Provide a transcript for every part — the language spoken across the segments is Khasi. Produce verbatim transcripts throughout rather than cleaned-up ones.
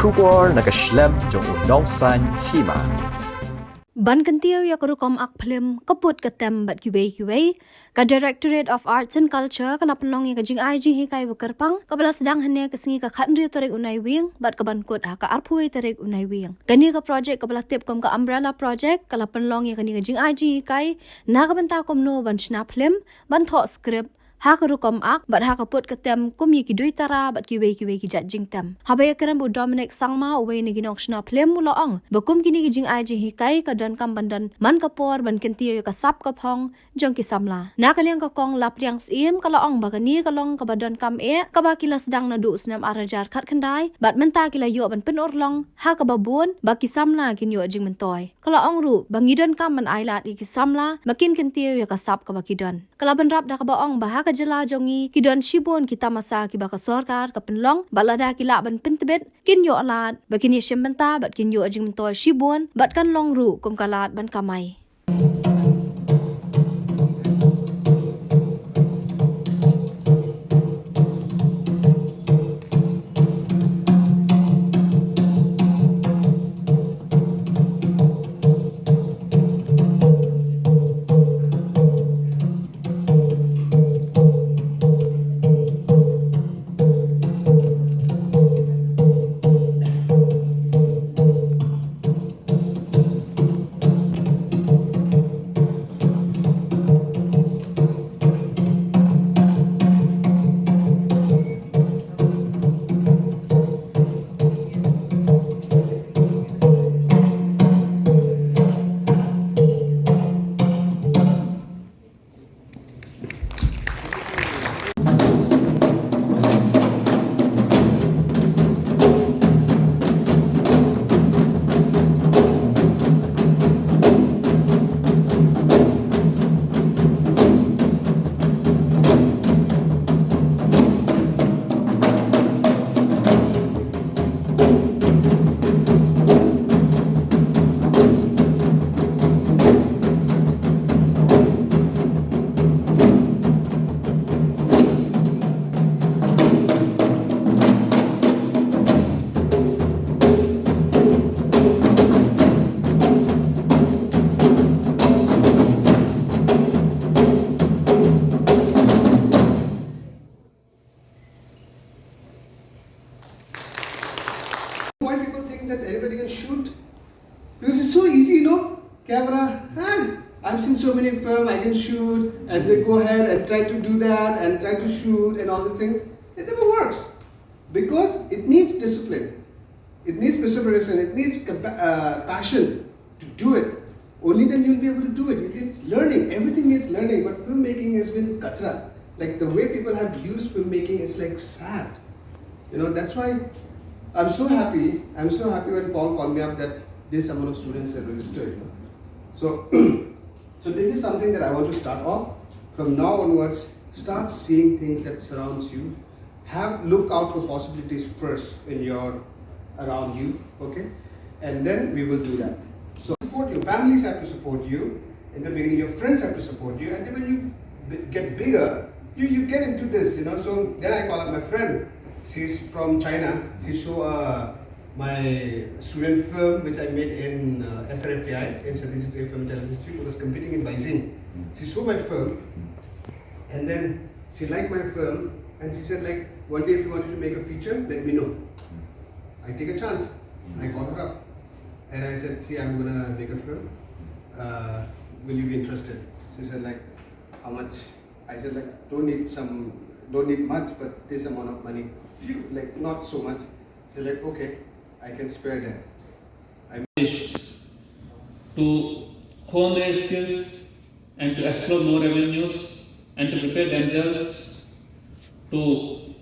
Khubor na ka shlem jong u nongsan hima. Ban kyntiew ïa ka rukom ak phlim, ka put ka tem bad kiwei kiwei, ka Directorate of Arts and Culture ka la pynlong ïa ka jingai jinghikai ba kyrpang, kaba la sdang hynne ka sngi ka khathynriew tarik u Naiwieng bad ka ban kut ha ka arphew wei tarik u Naiwieng. Kane ka project kaba la tip kum ka Umbrella Project ka la pynlong ïa kane ka jingai jinghikai na ka bynta kumno ban shna phlim, ban thoh script, ha ka rukom ak bad ha ka put ka tem kum ïa ki duitara bad kiwei kiwei ki jait jingtem. Haba ïakren bad u Dominic Sangma, uwei na ki nongshna phlim, u la ong ba kum kine ki jingai jinghikai ka donkam ban don man ka por ban kyntiew ïa ka sap ka phong jong ki samla. Na ka liang ka kong Lapriang Syiem ka la ong ba kane ka long kaba donkam eh, kaba ki la sdang naduh u snem ar hajar khatkhyndai bad mynta ki la ïoh ban pynurlong ha kaba bun ba ki samla kin ïoh jingmyntoi. Ka la ong ruh ba ngi donkam ban ailad ïa ki samla ba kin kyntiew ïa ka sap kaba ki don. Ka la bynrap da kaba ong ba ha ka jylla jong ngi ki don shibun ki tamasa kiba ka sorkar ka pynlong, bad lada ki lah ban pyntbit kin ïoh lad ba kin ïashim bynta bad kin ïoh jingmyntoi shibun bad kan long ruh kum ka lad ban kamai. Why people think that anybody can shoot? Because it's so easy, you know? Camera, huh? I've seen so many films, I can shoot, and they go ahead and try to do that, and try to shoot, and all these things. It never works. Because it needs discipline. It needs perseverance. It needs compa- uh, passion to do it. Only then you'll be able to do it. It needs learning. Everything needs learning. But filmmaking has been kachra. Like, the way people have used filmmaking, it's, like, sad. You know, that's why I'm so happy. I'm so happy when Paul called me up that this amount of students have registered. You know? So, so this is something that I want to start off. From now onwards, start seeing things that surrounds you. Have, look out for possibilities first in your, around you, okay? And then we will do that. So support, your families have to support you. In the beginning, your friends have to support you. And then when you b- get bigger, you, you get into this, you know. So then I call up my friend. She's from China. She saw uh, my student film, which I made in uh, S R F T I, in Chhattisgarh Film and Television Institute. It was competing in Beijing. She saw my film, and then she liked my film, and she said, like, "One day if you wanted to make a feature, let me know. I take a chance." I called her up, and I said, "See, I'm gonna make a film. Uh, will you be interested?" She said, like, "How much?" I said, like, "Don't need some, don't need much, but this amount of money, few, like, not so much." She said, like, "Okay, I can spare that." I to hone their skills and to explore more avenues and to prepare themselves to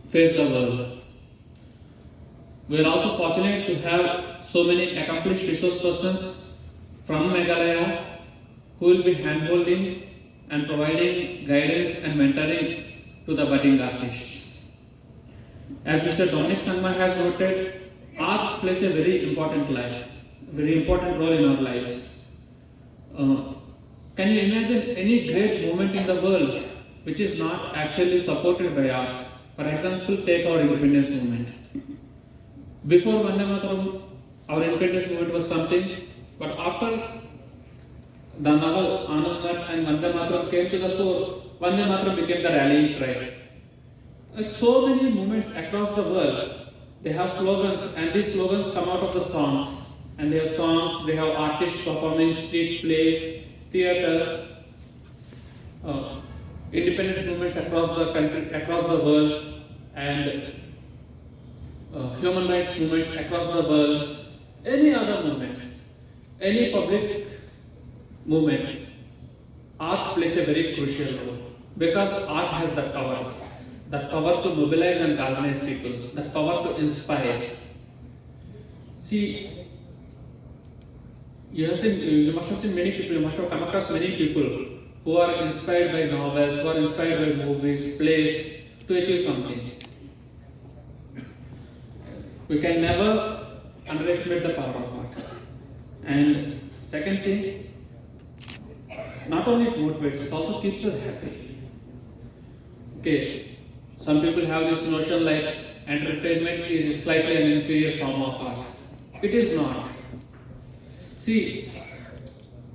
face the world. We are also fortunate to have so many accomplished resource persons from Meghalaya who will be handholding and providing guidance and mentoring to the budding artists. As Mister Dominic Sangma has noted, art plays a very important life, very important role in our lives. Uh, can you imagine any great movement in the world which is not actually supported by art? For example, take our independence movement. Before Vande Mataram, our independence movement was something, but after the novel Anand Math and Vande Mataram came to the fore, Vande Mataram became the rallying cry. Like so many movements across the world, they have slogans, and these slogans come out of the songs. And they have songs, they have artists performing, street plays, theater, uh, independent movements across the country, across the world, and uh, human rights movements across the world, any other movement, any public movement, art plays a very crucial role because art has that power, that power to mobilize and galvanize people, that power to inspire. See, you have seen, you must have seen many people, you must have come across many people who are inspired by novels, who are inspired by movies, plays to achieve something. We can never underestimate the power of art. And second thing, not only it motivates, it also keeps us happy. Okay, some people have this notion like entertainment is slightly an inferior form of art. It is not. See,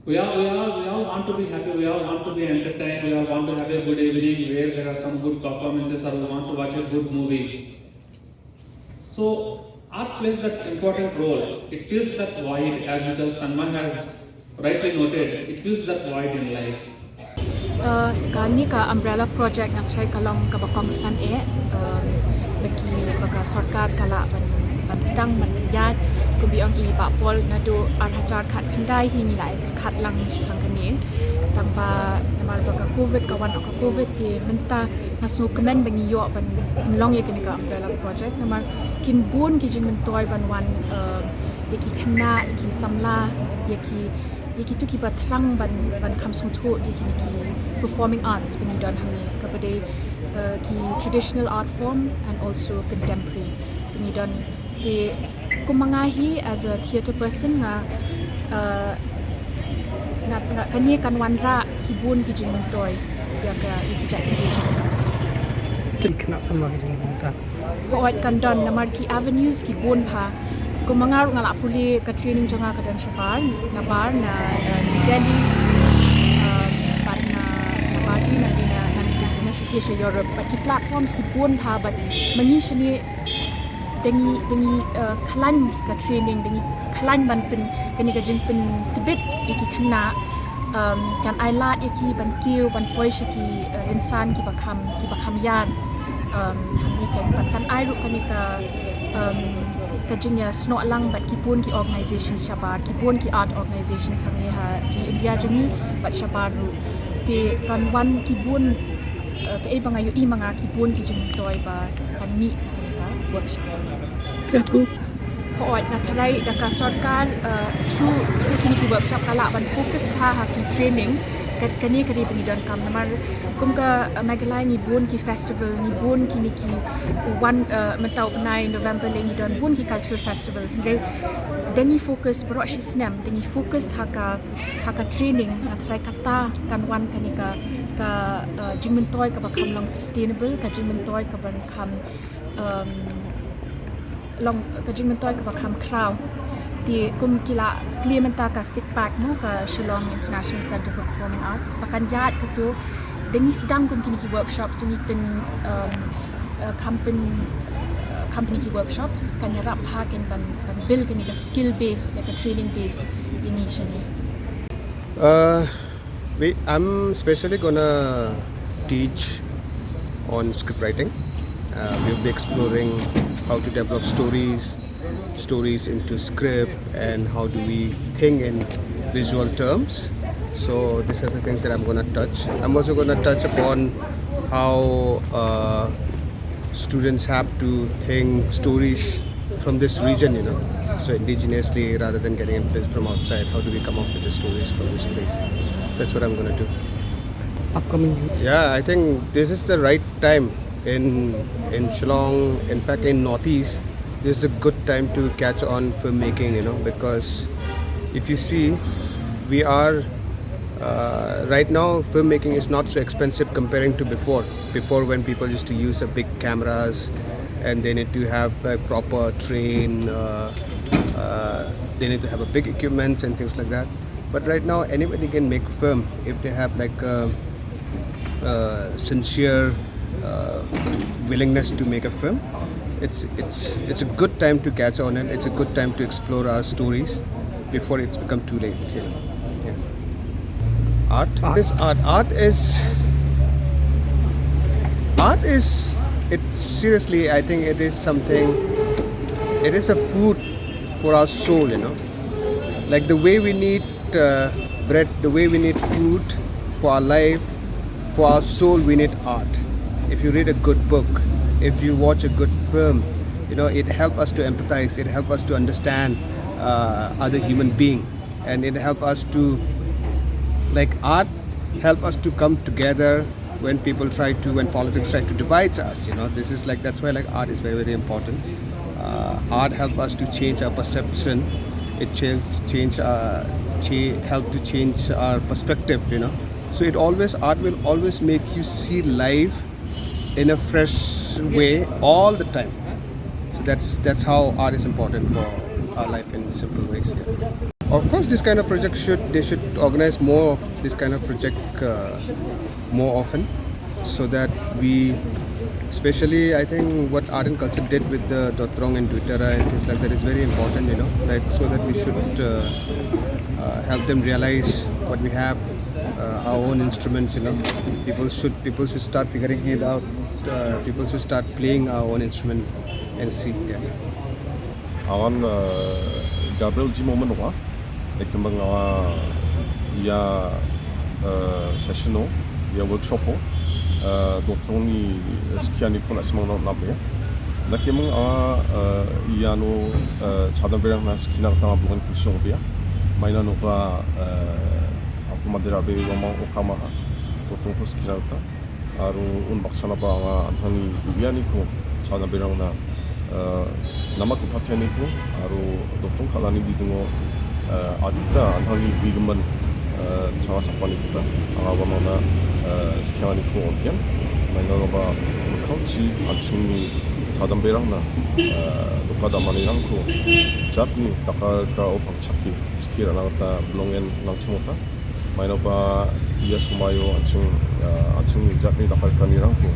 we all, we all, we all want to be happy, we all want to be entertained, we all want to have a good evening where there are some good performances, or we want to watch a good movie. So, art plays that important role. It fills that void, as Mister Sangma has rightly noted, it fills that void in life. Uh, kane ka Umbrella Project nga tharai ka long kaba kongsan eh, uh, ba ki, ba ka sorkar ka lah ban, ban sdang ban ïaid, kumba ong i Bah Paul, naduh ar hajar khatkhyndai hi ngi la pyrkhat lang shaphang kane. Tangba namar ba ka covid, ka wan ka covid te mynta nga sngewkmen ba ngi ïoh ban pynlong ïa kane ka Umbrella Project namar kin bun ki jingmyntoi ban wan, uh, ïa ki khynnah, ïa ki samla, ïa ki, ïa kitu kiba thrang ban, ban kham sngewthuh ïa kine ki performing arts ba ngi don hangne, kaba dei, uh, ki traditional art form and also contemporary. Te ngi don, te kum ma nga hi as a theatre person nga, uh, nga, nga kane kan wanrah ki bun ki jingmyntoi ïa ka, ïa ki jait ki jingmyntoi. Ki khynnah samla ki jingmyntoi. Hooid kan don namar ki avenues ki bun bha. Kum ma nga ruh nga la pule, ka training jong nga ka don shabar, nabar na, uh, New Delhi, uh, bad na, nabar hi na, na, na, na, na sha, sha Europe. Bad ki platforms ki bun bha, bad ma ngi shane da ngi, da ngi, uh, khlaiñ ka training, da ngi khlaiñ ban pyn, kane ka jingpyntbit ïa ki khynnah, um, kan ai lad ïa ki ban kiew, ban poi sha ki, uh, rynsan kiba kham, kiba kham ïar. Um, hangne kan, bad kan ai ruh kane ka, um, ka jingïasnoh lang bad ki bun ki organizations shabar, ki bun ki art organizations hangne ha ri India jong ngi bad shabar ruh. Te kan wan ki bun, uh, kaei ba nga ïohi ma nga, ki bun ki jingmyntoi ba kan mih na kane ka workshop. Hooid, nga tharai da ka sorkar, uh, through, through kine ki workshop ka lah ban focus bha ha ki training, ka, kane ka dei ba ngi donkam namar kum ka, uh, Meghalaya ngi bun ki festival, ngi bun kine ki wan, uh, mynta u bnai November lei ngi don bun ki cultural festival. Hynrei da ngi focus baroh shi snem, da ngi focus ha ka, ha ka training, nga tharai kata kan wan kane ka, ka, uh, jingmyntoi kaba kham long sustainable, ka jingmyntoi kaban kham, um, long, ka jingmyntoi kaba kham khraw. Te kum ki la plie mynta ka SICPAC mo, ka Shillong International Centre for Performing Arts, ba kan ïaid kato, da ngi sdang kum kine ki workshops, da ngi pyn, um, uh, kham pyn, uh, kham pyn ki workshops, kan ïarap bha kein ban, ban build kane ka skill base, ne ka training base ïa ngi shane. Uh, we, I'm specially gonna teach on script writing. Uh, we'll be exploring how to develop stories, stories into script, and how do we think in visual terms. So these are the things that I'm gonna touch. I'm also gonna touch upon how, uh, students have to think stories from this region, you know, so indigenously rather than getting influence from outside. How do we come up with the stories from this place? That's what I'm gonna do. Upcoming youths. Yeah, I think this is the right time in, in Shillong, in fact, in Northeast, this is a good time to catch on filmmaking, you know, because if you see, we are, uh, right now, filmmaking is not so expensive comparing to before. Before, when people used to use a big cameras and they need to have, like, proper train. Uh, uh, they need to have a big equipments and things like that. But right now, anybody can make film if they have, like, a, a sincere, uh, willingness to make a film. It's it's it's a good time to catch on, and it's a good time to explore our stories before it's become too late. You know? Yeah. Art. Art is art. Art is art is it seriously, I think it is something. It is a food for our soul. You know, like the way we need, uh, bread, the way we need food for our life, for our soul, we need art. If you read a good book, if you watch a good film, you know, it helps us to empathize, it helps us to understand, uh, other human being, and it helps us to, like, art help us to come together when people try to, when politics try to divide us. You know, this is like, that's why, like, art is very, very important. Uh, art help us to change our perception. It change change uh, cha- help to change our perspective. You know, so it always, art will always make you see life in a fresh way all the time. So that's that's how art is important for our life in simple ways. Yeah. Of course, this kind of project should they should organize more this kind of project uh, more often, so that we, especially, I think what Art and Culture did with the Dotrong and Duitara and things like that is very important, you know, like, so that we should uh, uh, help them realize what we have, uh, our own instruments, you know. People should people should start figuring it out. Uh, people should start playing our own instrument and see. Yeah. Awan, uh, Gabriel G. Moment wa. Ekembang awa ya, uh, session o, ya workshop o, uh, Dotrong ni, uh, sekian ni pun asmang na nabe. Nakemang awa, uh, ya no, uh, Chadam Berang na sekian tanga bukan kusung bia. Maina no pa, uh, aku madera be wamang okama Dotrong ko sekian ta. Aro un baksa na pa nga anthani biani ko Chadam Berang na, eh, nama ko pateni ko, aro Dotrong khalani bidungo, eh, adita anthani bigaman, eh, changa sapani kita. Anga ba mana, eh, sekian ni ko organ. Maina ba kau si anthani Chadam Berang na, eh, Doka Damani rang ko. Jatni takar ka opang chaki. Sekira nang ta blongen nang chumota. Maino pa ia sumaio anching, uh, anching jatni dakar kani rangko.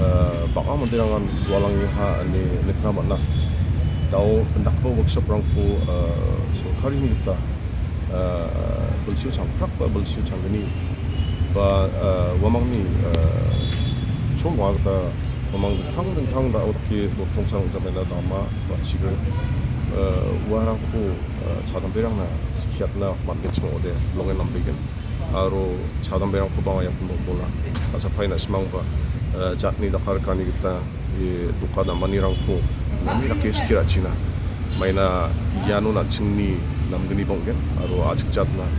Uh, baka mandirang an dualang iha ni nekra mana. Tau pendak pa workshop rangko, uh, sorkari ni kita, uh, belsiu chang prak pa belsiu chang geni. Pa, uh, wamang ni, uh, chong wa kita wamang thang thang da oke dot chong sang jamaina dama pa chigre. Uh, warangko, uh, Chadam Berang na sekiat na mangen semua ode longen nampegen. Aro Chadam Berang ko bang yang pun bola. Ka sapai na semang ba, eh, jatni dakar kani kita, eh, Doka Damani rangko. Nami laki sekira Cina. Maina iano na chingni nam geni bonggen. Aro ajik jatna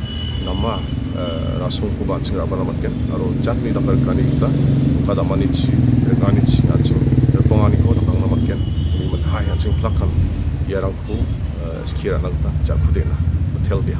nama, eh, rasong ko ba ching raba namatgen. Aro jatni dakar kani kita. Doka Damani chi, kani chi, aching. Bongani ko dakang namatgen. Ni man hai aching plakan. Ia rangko, eh, sekira nang ta, jak kudena. Betel dia.